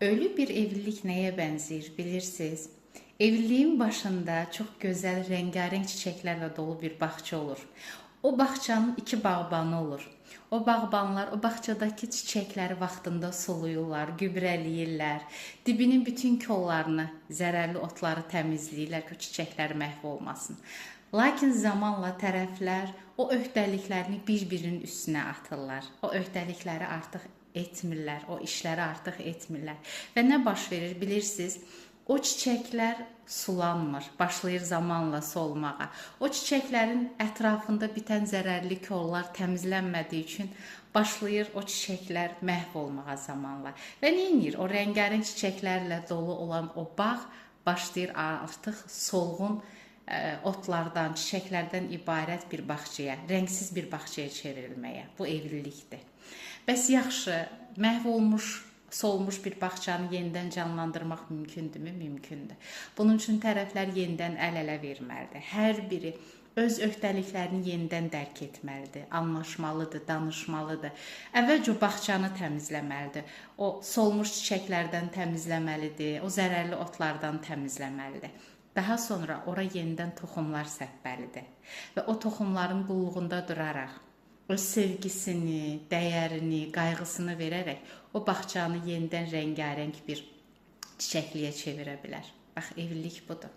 Ölü bir evlilik nəyə bənzəyir bilirsiniz? Evliliyin başında çox gözəl rəngarəng çiçəklərlə dolu bir bağça olur. O bağçanın iki bağbanı olur. O bağbanlar o bağçadakı çiçəkləri vaxtında suluyurlar, gübrələyirlər. Dibinin bütün kollarını, zərərli otları təmizləyirlər ki, o çiçəklər məhv olmasın. Lakin zamanla tərəflər o öhdəliklərini bir-birinin üstünə atırlar. O öhdəlikləri artıq etmirlər, o işləri artıq etmirlər. Və nə baş verir bilirsiniz? O çiçəklər sulanmır, başlayır zamanla solmağa. O çiçəklərin ətrafında bitən zərərli kollar təmizlənmədiyi üçün başlayır o çiçəklər məhv olmağa zamanla. Və nə edir? O rəngarəng çiçəklərlə dolu olan o bağ başlayır artıq solğun otlardan, çiçəklərdən ibarət bir bağçaya, rəngsiz bir bağçaya çevrilməyə. Bu evlilikdir. Bəs yaxşı, məhv olmuş, solmuş bir bağçanı yenidən canlandırmaq mümkündürmü? Mümkündür. Bunun üçün tərəflər yenidən əl-ələ verməlidir. Hər biri öz öhdəliklərini yenidən dərk etməlidir, anlaşmalıdır, danışmalıdır. Əvvəlcə o bağçanı təmizləməlidir. O solmuş çiçəklərdən təmizləməlidir, o zərərli otlardan təmizləməlidir. Daha sonra ora yenidən toxumlar səpməlidir və o toxumların qulluğunda duraraq öz sevgisini, dəyərini, qayğısını verərək o bağçanı yenidən rəngarəng bir çiçəkliyə çevirə bilər. Bax, evlilik budur.